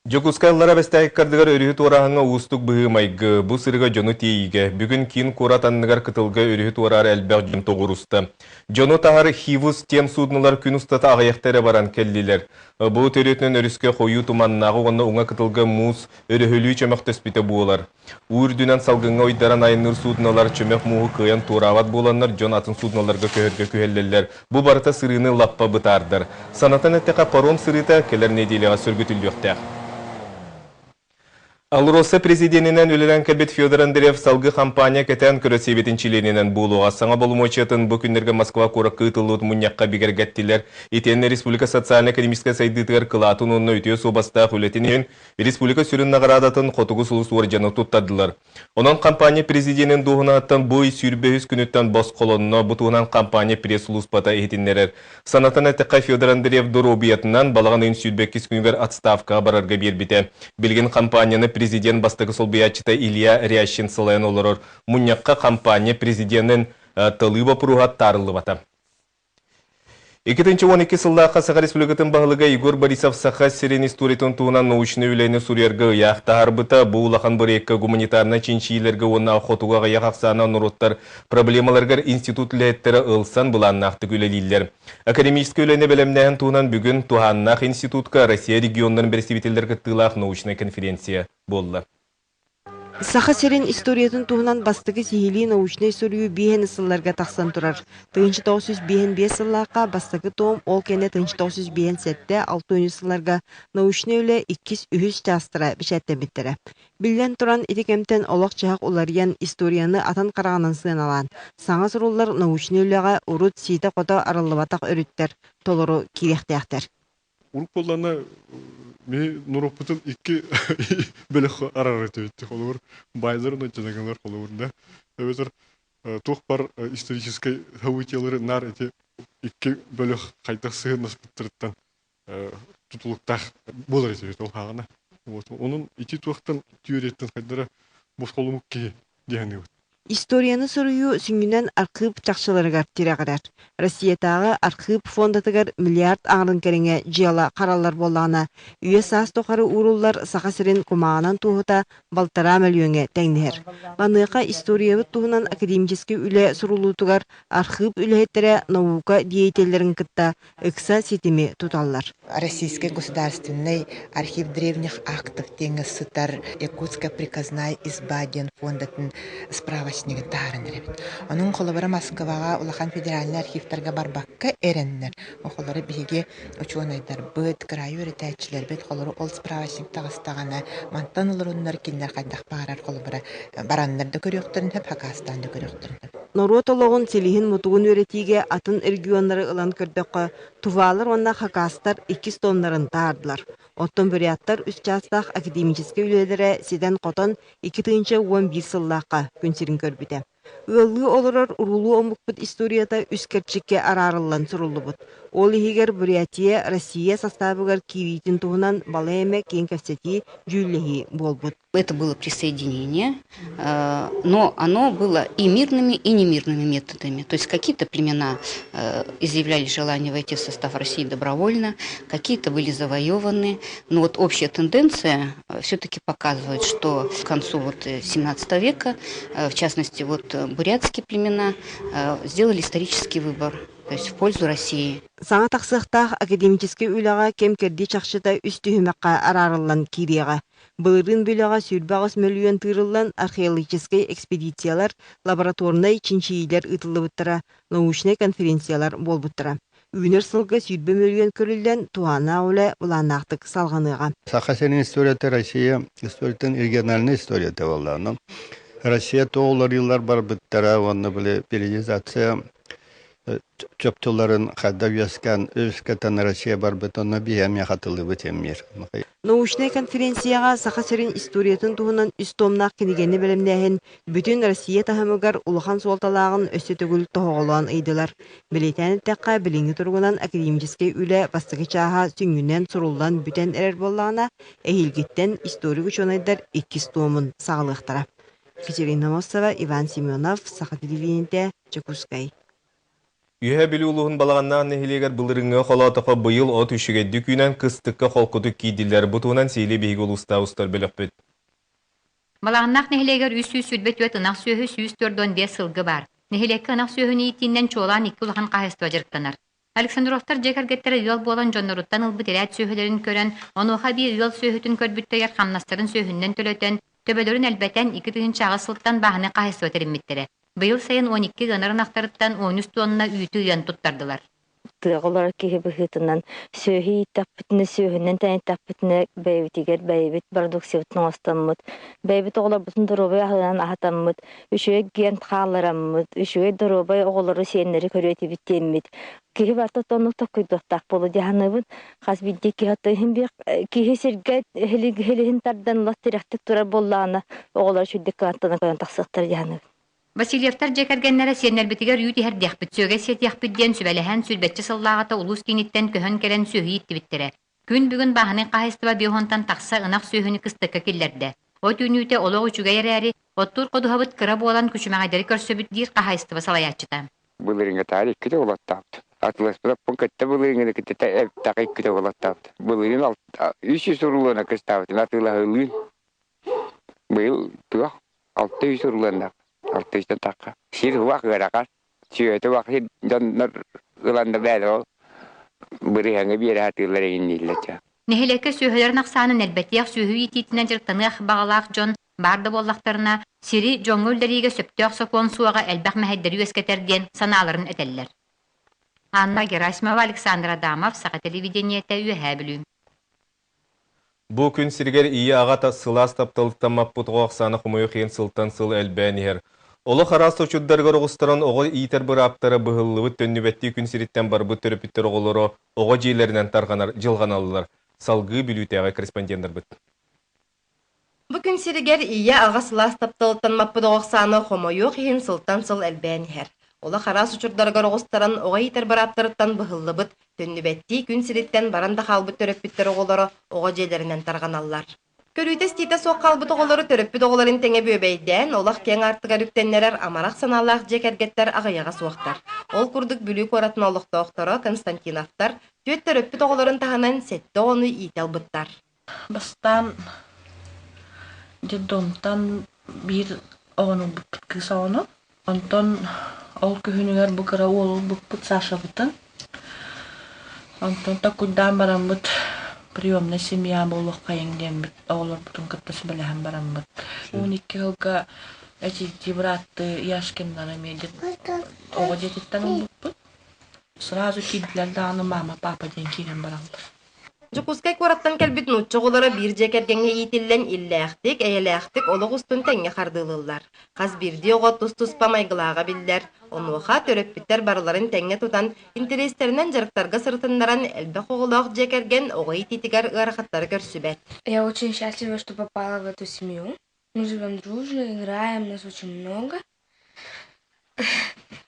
Дьокуускай Аллара Бэстээх ыккардыгар өрүһү туорааһыҥҥа уустук быһыы-майгы. Бу сырыыга дьону тиэйиигэ. Бүгүн киин куорат анныгар кытылга өрүһү туораары элбэх дьон тоҕуоруста. Дьону таһар Хивус тем суднолар күн устата аҕыйахта эрэ баран кэллилэр. Бу төрүөтүнэн өрүскэ хойуу туманнааҕы уонна уҥа кытылга муус өрөһөлүү чөмөхтөспүтэ буолар. Уу үрдүнэн салгыҥҥа уйдаран айанныыр суднолар чөмөх мууһу кыайан туораабат буоланнар, дьон атын судноларга көһөргө күһэллэллэр. Бу барыта сырыыны лаппа бытаардар. Санатан эттэххэ, паром сырыыта кэлэр нэдиэлэҕэ сөргүтүллүөхтээх. АЛРОСА президенинэн үлэлээн кэлбит Федор Андреев салгыы хампаанньа кэтээн көрө сэбиэтин чилиэнинэн буолуоҕа. Саҥа боломуочуйатын бу күннэргэ Москва куоракка ыытыллыбыт мунньахха бигэргэттилэр. Итиэннэ республика социально-экономическай сайдыытыгар кылаатын уонна үтүө суобастаах үлэтин иһин Республика сүрүн наҕараадатын Хотугу сулус уордьаны туттардылар. Онон компания президенин дуоһунаһыттан бу ый 23 күнүттэн босхолонно. Бу туһунан компания пресс-сулууспата иһитиннэрэр. Санатан эттэххэ, Федор Андреев доруобуйатынан балаҕан ыйын 22 күнүгэр отставкаҕа барарга биэрбитэ. Билигин компанияны президент бастакы солбуйааччыта Илья Рящин салайан олорор. Мунньахха компания президенин талыы боппуруоһа таарыллыбата. 2012 сыллаахха Саха Республикатын баһылыга Егор Борисов Саха сирин историятын туһунан научнай үлэни суруйарга ыйаах таһаарбыта. Бу улахан бырайыакка гуманитарнай чинчийиилэргэ уонна хотугу аҕыйах ахсаана норуоттар проблемаларыгар институт үлэһиттэрэ ылсан былааннаахтык үлэлииллэр. Академическай үлэни бэлэмнээһин туһунан бүгүн туһааннаах институтка Россия регионнарын бэрэстэбиитэллэрэ кыттыылаах научнай конференция буолла. Саха сирин историятын туһунан бастакы сиһилии научнай суруйуу биэһин сылларга тахсан турар. 1955 сыллаахха бастакы том, ол кэннэ 1957-6 сылларга научнай үлэ иккис-үһүс чаастара бэчээттэммиттэрэ. Биллэн туран, ити кэмтэн олох-дьаһах уларыйан, историяны атын хараҕынан сыаналаан, саҥа суруллар научнай үлэҕэ урут сиитэ-хото арыллыбатах өрүттэр толору киириэхтээхтэр. Урут буоллаҕына ми норуоппутун икки бөлөххө араарар этибит. Холобур, баайлар уонна дьадаҥылар холобур да. Эбэтэр туох бар историческай событиелары наар ити икки бөлөх хайдах сыһыаннаспыттарыттан тутулуктаах буолар этибит ол хаҕына. Вот. Онон ити туохтан түөриэттэн хайдара босхолумук киһи диэханыыбыт. Историяны суруйуу сүнньүнэн архыып чахчыларыгар тирэҕирэр. Россиятааҕы архыып фондатыгар миллиард аҥарын кэриҥэ дьыала хараллар буоллаҕына, үйэ-саас тухары ууруллар Саха сирин кумааҕынан туоһута балтараа мөлүйүөҥҥэ тэҥнэһэр. Маныаха историябыт туһунан академическай үлэ суруллуутугар архыып үлэһиттэрэ наука деятеллэрин кытта ыкса ситими туталлар. Российский государственный архив древних актов диэҥҥэ сытар Якутская приказная изба диэн фондатын справочнигын таһааран эрэбит. Онон холобура Москваҕа улахан федеральнай архивтарга барбакка эрэннэр, холобура биһиги учуонайдарбыт, кыраайы үөрэтээччилэрбит холобура ол справочник таҕыстаҕына мантан олоруннар кинилэр хайдах баҕарар холобура бараннар да көрүөхтэрин сөп, хакаастаан да көрүөхтэрин сөп. Норуот олоҕун силиһин-мутугун үөрэтиигэ атын регионнары ылан көрдөххө, тувалар уонна хакастар иккис тоннарын таһаардылар. Оттон буряттар үс чаастаах академическай үлэлэрэ ситэн-хотон 2011 сыллаахха күн сирин көрбүтэ. Ыаллыы олорор уруулуу омукпут историята үс кэрчиккэ араарыллан суруллубут. Ол иһигэр Бурятия Россия састаабыгар киириитин туһунан балай эмэ киэҥ кэпсэтии, дьүүллэһии буолбут. Это было присоединение, но оно было и мирными, и немирными методами. То есть какие-то племена изъявляли желание войти в состав России добровольно, какие-то были завоеваны. Но вот общая тенденция все-таки показывает, что к концу вот 17 века, в частности, вот бурятские племена сделали исторический выбор, то есть в пользу России. Саҥа тахсыахтаах академическай үлэҕэ кэм-кэрдии чахчыта үс түһүмэххэ араарыллан киириэҕэ. Былырыын бөлөҕө 28 мөлүйүөн тыырыллан археологическай экспедициялар, лабораторнай чинчийиилэр ыытыллыбыттара, научнай конференциялар буолбуттара. Үүнэр сылга 20 мөлүйүөн көрүллэн, туһааннаах үлэ былааннаахтык салҕаныаҕа. Саха сирин историята Россия историятын региональнай историята буолла. Россия тоҕуларыылар барбыттара уонна били периодизация чопчуларын хайда үөскээн үөскэтэн Россия барбыт онно биһи эмиэ хатылыыбыт эмиэр. Научнай конференцияҕа Саха сирин историятын туһунан үс томнаах кинигэни бэлэмнээһин бүтүн Россия таһымыгар улахан суолталааҕын өссө төгүл тоһоҕолоон ыйдылар. Бэлиэтээн эттэххэ, билиҥҥи туругунан академическай үлэ бастакы чааһа сүнньүнэн суруллан бүтэн эрэр буоллаҕына, эһиилгиттэн историк-учуонайдар иккис туомун саҕалыахтара. Екатерина Мосова, Иван Семенов, Саха телевидениетэ, Дьокуускай. Үөһээ Бүлүү улууһун Балаҕаннаах нэһилиэгэр былырыыҥҥы холоотохо быйыл от үчүгэйдик үүнэн кыстыкка холкутук киирдилэр. Бу туһунан сиһилии биһиги улуустаах устар бөлөхпүт. Балаҕаннаах нэһилиэгэр 324 ынах сүөһү, 145 сылгы баар. Нэһилиэккэ ынах сүөһүнү иитиинэн чуолаан икки улахан хаһаайыстыба дьарыктанар. Александровтар дьиэ кэргэттэрэ ыал буолан дьонноруттан ылбыт ирээт сүөһүлэрин көрөн, онуоха эбии ыал сүөһүтүн көрбүттэригэр хамнастарын сүөһүннэн төлөтөн, төбөлөрүн элбэтэн, 2008 сылтан бааһынай хаһаайыстыба тэриммиттэрэ. Быйыл сайын 12 ыанар ынахтарыттан 13 туонна үүтү ыан туттардылар. Тыаҕа олорор киһи быһыытынан сүөһү ииттэхпитинэ, сүөһүнэн тэниттэхпитинэ бэйэбитигэр бэйэбит продукциябытын оҥостоммут, бэйэбит оҕолорбутун доруобай аһынан аһатаммыт, үчүгэй гиэн хааллараммыт, үчүгэй доруобай оҕолору, сиэннэри көрүө этибит диэммит киһи барыта оннук толкуйдуохтаах буолуо дии саныыбын. Хас биирдии киһи оттон иһин биир киһи сиргэ илиһин тардан улас тирэхтик турар буоллаҕына, оҕолор үчүгдүк кылааттана көрөн тахсыахтара дии саныыбын. Васильевтар дьиэ кэргэннэрэ сиэннэрбитигэр үүт иһэрдиэхпит, сүөгэй сиэтиэхпит диэн сүбэлэһэн, сүүрбэччэ сыллааҕыта улуус кииниттэн көһөн кэлэн сүөһү ииттибиттэрэ. Күн бүгүн бааһынай хаһаайыстыба биоһонтон тахса ынах сүөһүнү кыстыкка киллэрдэ. От үүнүүтэ олох үчүгэй эрээри, оттуур ходуһабыт кыра буолан күчүмэҕэйдэри көрсөбүт диир хаһаайыстыба салайааччыта. Былырыыҥҥытааҕар иккитэ уолаттаабыт. Атыласпыт кытта былырыыҥҥыны кытта эптэх иккитэ уолаттаабыт. Былырыын 300 рулона кыстаабытын атыылаһылыын. Быйыл туох 600 рулоннаах. 600 тахха. Сир убах ыарахан. Сүөтэ убах сир дьоннор ылан да бэйэлэр ол бырыһыаҥҥа биэрэ сатыыллар эҥин дииллэр чэ. Нэһилиэккэ сүөһүлэрин ахсаанын элбэтиэх, сүөһү иитиитинэн дьарыктаныах баҕалаах дьон баар да буоллахтарына, сири дьоҥҥо үллэриигэ сөптөөх сокуон суоҕа элбэх мэһэйдэри үөскэтэр диэн санааларын этэллэр. Анна Герасимова, Александр Адамов, Саха телевидениетэ, Үөһээ Бүлүү. Бу күн сиригэр ийэ-аҕа сылаас тапталыттан маппыт оҕо ахсаана хомойуох иһин сылтан сыл элбээн иһэр. Олох араас сочурдарыгар оҕустаран оҕо иитэр бырааптара быһыллыбыт төннүбэттии күн сириттэн барбыт төрөппүттэр оҕолоро оҕо дьиэлэринэн тарҕанар дьылҕаналлар. Салгыы Бүлүүтээҕи корреспонденнарбыт. Бу күн сиригэр ийэ-аҕа сылаас тапталыттан маппыт оҕо ахсаана хомойуох иһин сылтан сыл элбээн иһэр. Олох араас учурдарыгар оҕустаран оҕо иитэр бырааптарыттан быһыллыбыт, төннүбэттии күн сириттэн баран да хаалбыт төрөппүттэр оҕолоро оҕо дьиэлэринэн тарҕаналлар. Көрүүтэ-истиитэ суох хаалбыт оҕолору төрөппүт оҕолорун тэҥэ бүөбэйдээн, олох киэҥ аартыгар үктэннэрэр амарах санаалаах дьиэ кэргэттэр аҕыйаҕа суохтар. Ол курдук Бүлүү куоратын олохтоохторо Константиновтар түөрт төрөппүт оҕолорун таһынан сэттэ оҕону иитэ ылбыттар. Бастаан детдомтан биир оҕону ылбыппыт, кыыс оҕону. Онтон ол күһүнүгэр бу кыра уолу ылбыппыт Сашабытын. Онтон токуйдаан бараммыт приемная семья буолуоххайыҥ диэммит оҕолорбутун кытта сүбэлэһэн бараммыт. 12 сылга эчийдии бырааттыы Яшкиннары эмиэ оҕо дьиэтиттэн ылбыппыт. Сразу киирдилэр даҕаны мама, папа диэн киирэн бараллар. Дьокуускай куораттан кэлбит нуучча оҕолоро биир дьиэ кэргэҥҥэ иитиллэн иллээхтик, эйэлээхтик олох устун тэҥҥэ хардыылыыллар. Хас биирдии оҕо тус-туспа майгылааҕа биллэр. Онуоха төрөппүттэр барыларын тэҥҥэ тутан, интэриэстэринэн дьарыктарга сырытыннаран элбэх оҕолоох дьиэ кэргэн оҕо иитиитигэр ыарахаттары көрсүбэт. Я очень счастлива, что попала в эту семью. Мы живем дружно, играем, нас очень много.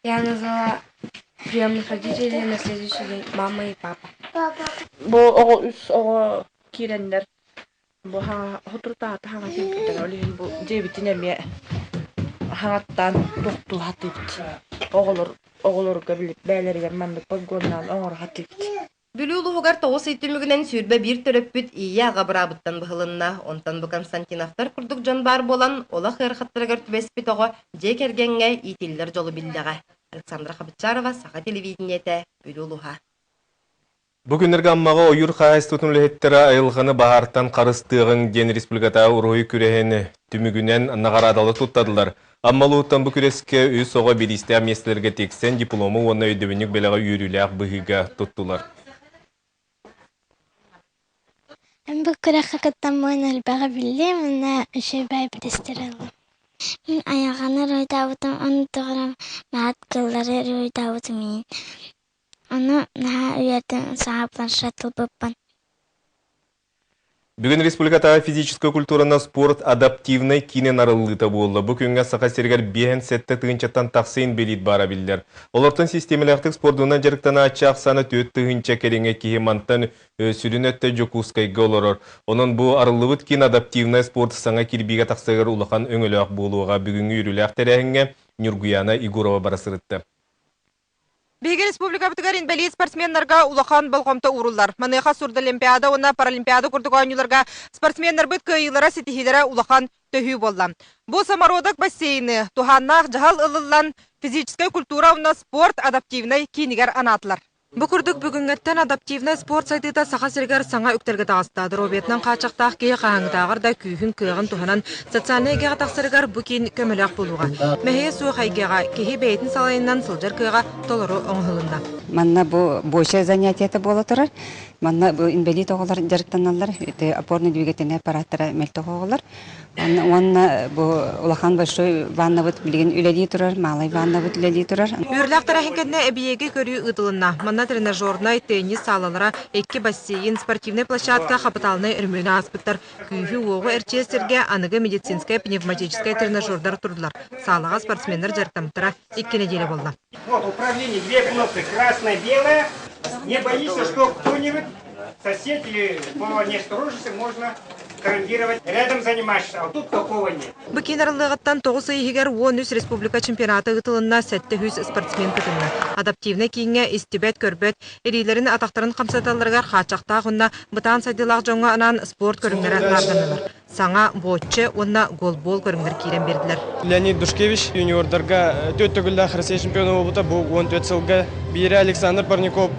Я назвала приемных родителей на следующий день мама и папа. Бу оҕо үс оҕо киирэннэр бу соторутааҕыта хаҥа киирбиттэр. Ол иһин бу дьиэбитин эмиэ хаҥаттаан тохтуу сатыыбыт. Оҕолор оҕолорго били бэйэлэригэр маннык подгоннаан оҥоро сатыыбыт. Бүлүү улууһугар тоҕус ый түмүгүнэн 21 төрөппүт ийэ-аҕа быраабыттан быһылынна. Онтон бу Константиновтар курдук дьон баар буолан, олох ыарахаттарыгар түбэспит оҕо дьиэ кэргэҥҥэ иитиллэр дьолу биллэҕэ. Александра Хабычарова, Саха телевидениетэ, Бүлүү улууһа. Бу күннэргэ Аммаҕа ойуур хаһаайыстыбатын үлэһиттэрэ айылҕаны баһаартан харыстыаҕыҥ диэн республикатааҕы уруһуй күрэһин түмүгүнэн наҕараадалары туттардылар. Амма улууһуттан бу күрэскэ үс оҕо бириистээх миэстэлэргэ тиксэн диплому уонна өйдөбүнньүк бэлэҕи үөрүүлээх быһыыга туттулар. Бу күрэххэ кыттаммын элбэҕи биллим уонна үчүгэй бириистэри ыллым. Мин айылҕаны уруһуйдаабытым, ону тоҕо маат кыллары уруһуйдаабытым иһин. Ону наһаа үөрдүм, саҥа планшет ылбыппын. Бүгүн республикатааҕы физическэй культураны спорт адаптивнай киинин арыллыыта буолла. Бу күҥҥэ Саха сиригэр 57 тыһыынчаттан тахса инбэлиит баара биллэр. Олортон систиэмэлээхтик спордунан дьарыктанааччы ахсаана 4 тыһыынча кэриҥэ киһи мантан сүрүн өттө Дьокуускайга олорор. Онон бу арыллыбыт киин адаптивнай спорт саҥа кирбиигэ тахсарыгар улахан өҥөлөөх буолуоҕа. Бүгүҥҥү үөрүүлээх тэрээһиҥҥэ Ньургуйаана Егорова бара сырытта. Биһиги республикабытыгар инбэлиит спортсменнарга улахан болҕомто ууруллар. Маныаха Сурдолимпиада уонна Паралимпиада курдук оонньууларга спортсменнарбыт кыайыылара, ситиһиилэрэ улахан төһүү буолла. Бу самородок бассейны туһааннаах дьаһал ылыллан физическэй культура уонна спорт адаптивнай киинигэр анаатылар. Бу курдук бүгүҥҥэттэн адаптивнай спорт сайдыыта Саха сиригэр саҥа үктэлгэ таҕыста. Доруобуйатынан хааччахтаах киһи хаһааҥҥытааҕар да күүһүн-кыаҕын туһанан социальнай эйгэҕэ тахсарыгар бу киин көмөлөөх буолуоҕа. Мэһэйэ суох эйгэҕэ киһи бэйэтин салайынан сылдьар кыаҕа толору оҥоһулунна. Манна бу больше занятиета буола турар. Манна бу инбэлиит оҕолор дьарыктаналлар. Это опорно-двигательнай аппараттара мөлтөх оҕолор. Уонна бу улахан большой ваннабыт билигин үлэлии турар, малай ваннабыт үлэлии турар. Үөрлээх тэрээһин кэннэ эбийиэги көрүү ыытылынна. Манна тренажернай, теннис саалалара, икки бассейн, спортивнай площадка хапытаалынай өрөмүөнү ааспыттар. Күүһү-уоҕу эрчийэр сиргэ аныгы медицинскэй пневматическай тренажердар турдулар. Саалаҕа спортсменнар дьарыктаммыттара икки нэдиэлэ буолла. Вот управление две кнопки, красная, белая. Не боишься, что кто-нибудь, сосед или по неосторожности можно травмировать. Рядом занимаешься, а тут такого нет. Бу киин арыллыаҕыттан 9 ый иһигэр 13 республика чемпионата ыытылынна, 700 спортсмен кытынна. Адаптивнай кииҥҥэ истибэт-көрбөт, илиилэрин атахтарын хамсаталларыгар хааччахтаах уонна бытаан сайдыылаах дьоҥҥо анаан спорт көрүҥнэрэ наарданнылар. Саҥа бочче уонна голбол көрүҥнэр киирэн биэрдилэр. Леонид Душкевич юниордарга түөрт төгүллээх Россия чемпиона буолбута бу 14 сылга. Биирэ Александр Парников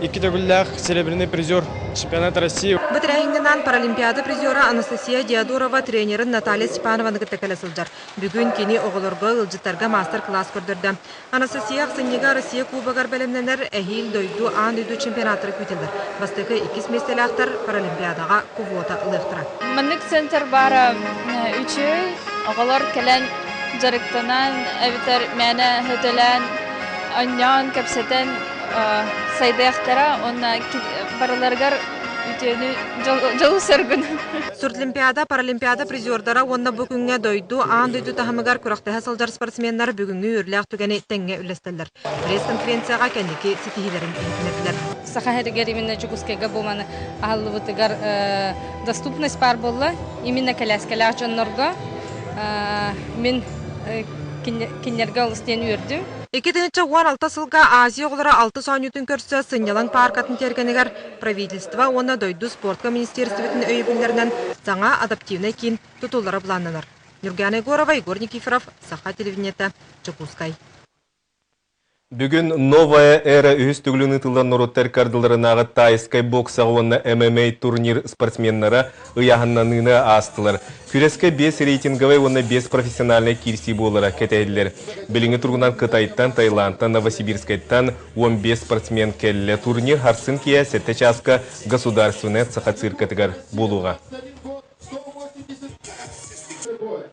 икки төгүллээх серебряный призер чемпионата России. Бу тэрээһиҥҥэ Паралимпиада призера Анастасия Диодорова тренерин Наталья Степанованы кытта кэлэ сылдьар. Бүгүн кини оҕолорго, ыалдьыттарга маастар-кылаас көрдөрдө. Анастасия ахсынньыга Россия Кубогар бэлэмнэнэр эһиил дойду аан дойду чемпионаттара күүтэллэр. Бастакы иккис миэстэлээхтэр Паралимпиадаҕа квота ылыахтара. Маннык центр баара үчүгэй. Оҕолор кэлэн дьарыктанан, эбэтэр мээнэ хөтөлөөн, онньоон, кэпсэтэн сайдыахтара уонна барыларыгар үтүөнү дьолу-соргуну. Сурдлимпиада, Паралимпиада призердара уонна бу күҥҥэ дойду, аан дойду таһымыгар күрэхтэһэ сылдьар спортсменнар бүгүҥҥү үөрүүлээх түгэни тэҥҥэ үллэстэллэр. Пресс-конференцияҕа кэнники ситиһиилэрин иһитиннэрдилэр. Саха сиригэр именно Дьокуускайга бу маны аһыллыбытыгар доступность баар буолла. Именно кэлээскэлээх дьоннорго мин кинилэргэ олус диэн үөрдүм. 2016 сылга Азия оҕолоро алтыс оонньуутун көрсө сынньалаҥ пааркатын тиэргэнигэр правительство уонна дойду спортка министиэристибэтин өйөбүллэринэн саҥа адаптивнай киин тутуллара былааннанар. Нюргана Егорова, Егор Никифоров, Саха телевидениета, Дьокуускай. Бүгүн «Новая эра» үһүс төгүлүн ыытыллар норуоттар кардыларынааҕы тайскай боксаҕа уонна ММА турнир спортсменнара ыйааһыннаныыны аастылар. Күрэскэ биэс рейтинговай уонна биэс профессиональнай киирсии буолара кэтэһиллэр. Билиҥҥи туругунан Кытайтан, Таиландтан, Новосибирскайтан 15 спортсмен кэллэ. Турнир сарсын киэһэ сэттэ чааска Государственная Саха циркатыгар буолуоҕа.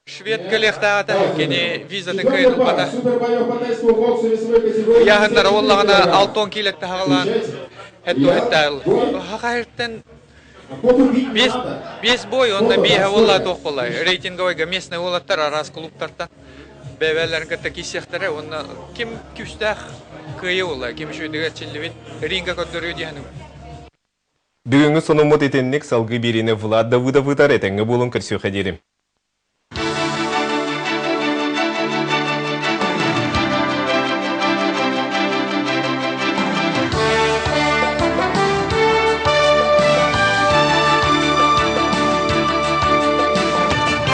Швед кэлиэхтээҕэ кини визатын кыайан ылбата. Ыйааһыннара уоллаҕына 60 киилэттэ хаҕалаан хэттуһэттаал. Хахаһыртан Биэс, биэс бой уонна биэһэ уоллаа туох буоллай? Рейтинговойга местный уолаттар араас клубтартан бэйэлэрин кытта киирсиэхтэрэ уонна ким күүстээх кыайыы буолла, ким үчүгэйдик эрчиллибит ринга көрдөрүө диэһин. Бүгүҥҥү сонуммут итинник салгыы биэриини Влад Давыдов ыытар этэҥҥэ буолун көрсүөххэ диэри.